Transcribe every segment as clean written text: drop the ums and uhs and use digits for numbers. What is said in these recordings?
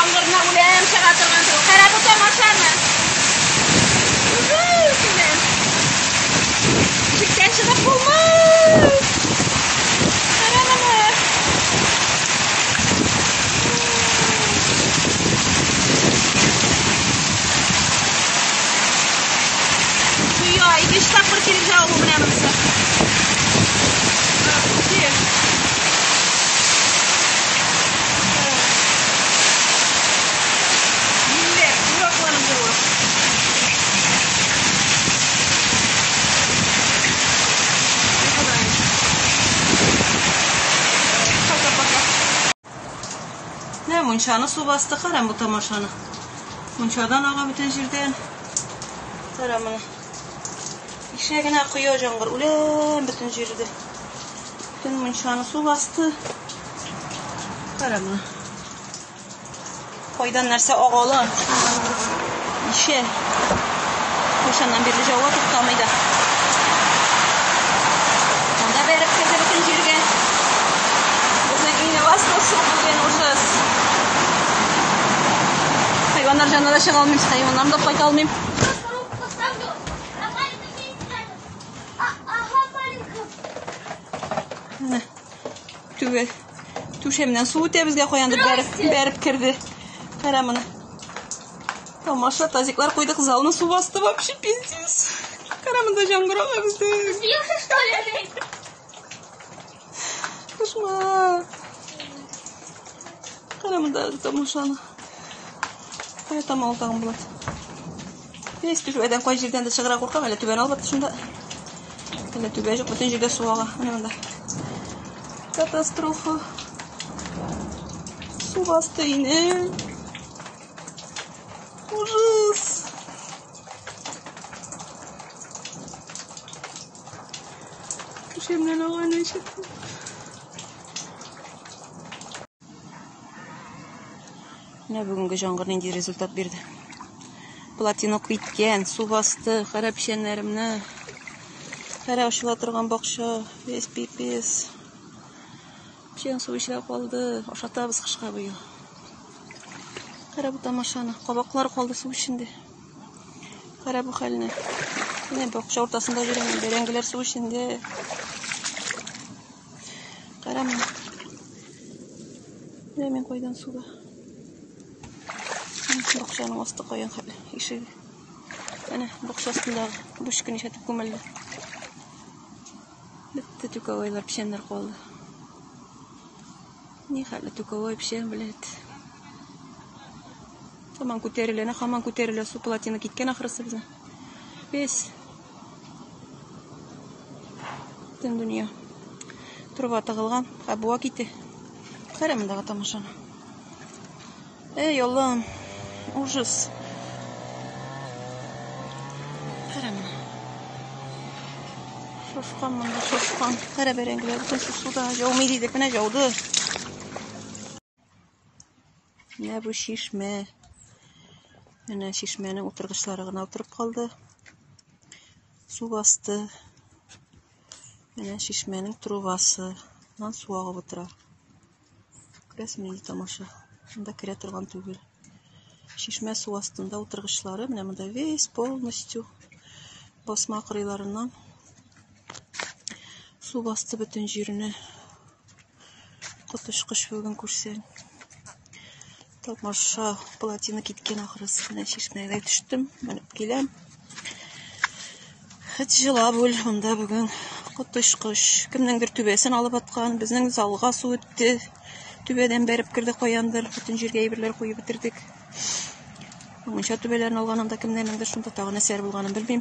Яңгырны үләм чыга торган түгел. Кара бу тамашаны. Ужас, үләм. Ишектән чыгып булмый. Кара моны. Коя, икенче тапкыр килеп җавабы менә монысы. Вообще. Милләт, дуракланып җава. Пока-пока. Менә мунчаны су басты, кара бу тамашаны. Мунчадан ага бөтен җирдән. Кара моны. Ишә генә коя җаңгыр, үләм бөтен җирдә. Бөтен мунчаны су басты. Кара моны. Кайдан нәрсә агала? Ишә. Кайчаннан бирле җава туктамый да. Монда бәреп керде бөтен җиргә. Безнең өйне басты су бүген ужас. Хайваннар янына да чыга алмыйм, хайваннарны да кайта алмыйм. Руку поставлю. Давай это вместе. А, ага, маленькая. Менә түбә. Түшәмнән су үтә безгә каяндыр бәреп, бәреп керде. Кара моны. Тамаша, тазиклар куйдык, залны су басты вообще пиздец. Кара монда җаңгыр ага бездә. Сбился, что ли? Кошмар. Кара монда тамашаны. Кая тамал тагын булат. Весь түбәдән кай җирдән дә чыгара куркам, әллә түбәне алып атты шунда. Әллә түбә юк, бөтен җирдә су ага. Менә монда. Катастрофа. Су басты өйне. Ужас. Түшәмнән ага ничек. Менә бүгенге җаңгыр нинди результат бирде. Плотина киткән, су басты, кара печәннәремне. Кара ачыла торган бакча, весь пипец. Печән су эчә калды, ашатабыз кышка быел. Кара бу тамашаны, кабаклар калды су эчендә. Кара бу хәлне. Менә бакча уртасында йөрәм, бәрәңгеләр су эчендә. Кара моны. Менә мин кайдан суда. Бакчаның асты каян хәле, ишеге. Әнә бакча астындагы бучка нишәтеп күмелде. Бетте түкәвайлар, печәннәр калды. Ни хәле түкәвай печән, блядь. Һаман күтәрелә, әнә һаман күтәрелә, су плотина киткән ахрысы безнең. Весь. Бөтен дөнья. Труба тыгылган, ә буа ките. Кара мондагы тамашаны. Эй, Аллам, ужас. Кара моны. Шошкан монда, шошкан. Кара бәрәңгеләр бөтен суда. Яумый дидек, менә яуды. Менә бу чишмә. Менә чишмәнең утыргычлары гына утырып калды. Су басты. Менә чишмәнең трубасы. Моннан су агып утыра. Күрәсеңме, нинди тамаша. Монда керә торган түгел. Чишмә су астында утыргычлары менә монда весь полностью басма кырыйларыннан су басты бөтен җирне. Коточкыч бүген күрсәң. Тамаша, плотина киткән ахрысы. Менә чишмәгә төштем, менеп киләм. Хет җылап үл, монда бүген коточкыч. Кемнеңдер түбәсен алып аткан, безнең залга су үтте. Түбәдән бәреп керде каяндыр, бөтен җиргә әйберләр куеп бетердек. Мунча түбәләрен алган анда кемнәрнеңдер шунда тагы нәрсәләр булганын белмим.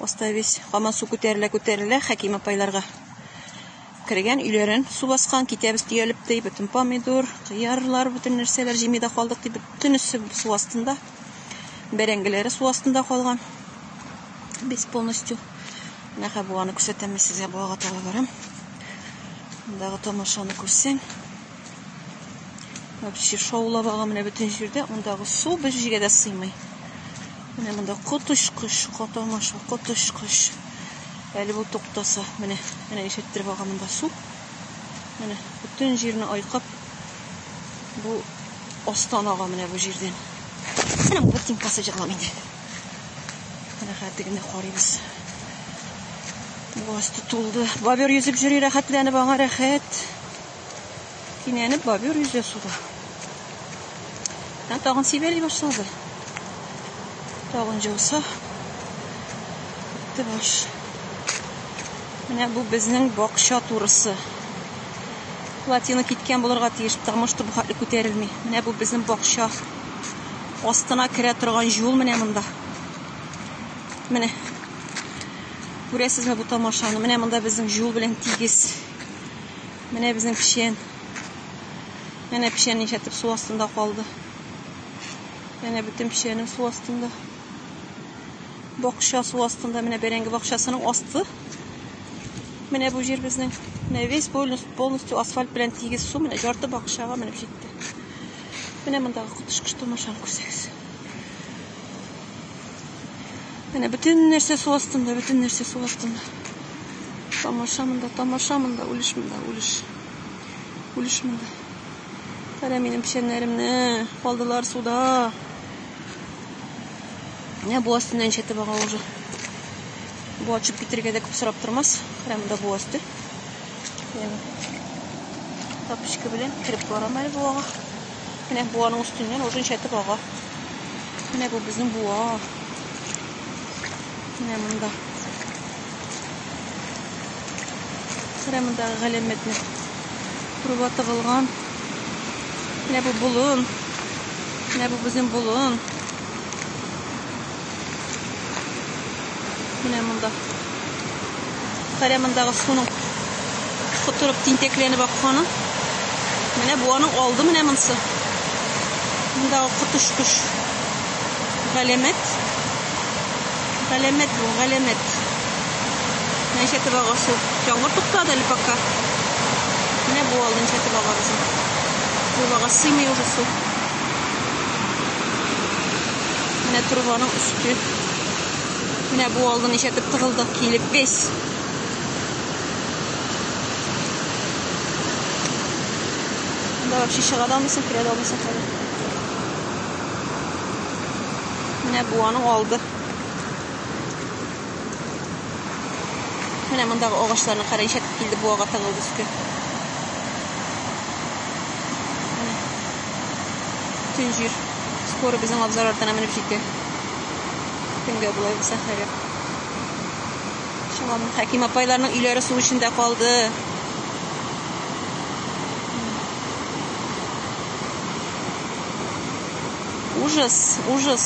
Аста весь һаман су күтәрелә, күтәрелә Хәким апайларга. Кергән өйләрен су баскан, китәбез төялеп ди, бөтен помидор, кыярлар, бөтен нәрсәләр җими дә калдык ди, бөтенесе су астында. Бәрәңгеләре су астында калган. Без полностью. Менә хәзер буаны күрсәтәм мин сезгә, буага таба барам. Мондагы тамашаны күрсәң. Вообще шаулап ага менә бөтен җирдә, мондагы су бер җиргә дә сыймый. Менә монда коточкыч, тамаша, коточкыч. Әле бу туктаса, менә, менә ишеттереп ага монда су. Менә бөтен җирне айкап бу Астан ага менә бу җирдән. Менә бу ботинкасы җыгылам инде. Менә хәзер тегендә карыйбыз. Бу асты тулды. Бобер йөзеп йөри рәхәтләнеп, аңа рәхәт. Кинәнеп бобер йөзә суда. Ә тагын сибәли башлады. Тагын җауса. Бетте баш. Менә бу безнең бакча турысы. Плотина киткән булырга тиеш, потому что бу хәтле күтәрелми. Менә бу безнең бакча астына керә торган юл менә монда. Менә. Күрәсезме бу тамашаны? Менә монда безнең юл белән тигез. Менә безнең печән. Менә печән ничәтеп су астында калды. Менә бөтен печәнем су астында. Бакча су астында, менә бәрәңге бакчасының асты. Менә бу җир безнең. Менә весь полностью асфальт белән тигез су, менә жарты бакчага менеп җитте. Менә мондагы коточкыч тамашаны күрсәгез. Менә бөтен нәрсә су астында, бөтен нәрсә су астында. Тамаша монда, тамаша монда, үлеш монда, үлеш. Үлеш монда. Кара минем печәннәремне, калдылар суда. Менә бу астыннан ничәтеп ага уже. Бу ачып китергә дә күп сорап тормас. Кара монда бу асты. Тапочка белән кереп барам әле буага. Менә буаның өстеннән уже ничәтеп ага. Менә бу безнең буа. Менә монда. Кара мондагы галәмәтне. Труба тыгылган. Менә бу болын. Менә бу безнең болын. Менә монда. Кара мондагы суның котырып тинтәкләнеп акканы. Менә буаның алды менә монсы. Мондагы коточкыч галәмәт. Галәмәт бу, галәмәт. Ничә ага су. Яңгыр туктады әле пока. Менә бу алды ничә ага безнең. Трубага сыймый уже су. Менә трубаның өсте. Менә бу алды ничә тыгылды килеп весь. Монда вообще чыга да алмыйсың, керә дә алмыйсың хәзер. Менә буаның алды. Менә мондагы агачларны кара ишәтеп килде, буага тыгылды өскә. Менә. Төн җир. Скоро безнең абзар артына менеп җитә. Көнгә болай булса хәрәп. Чыгам. Хәким апайларның өйләре су эчендә калды. Ужас, ужас.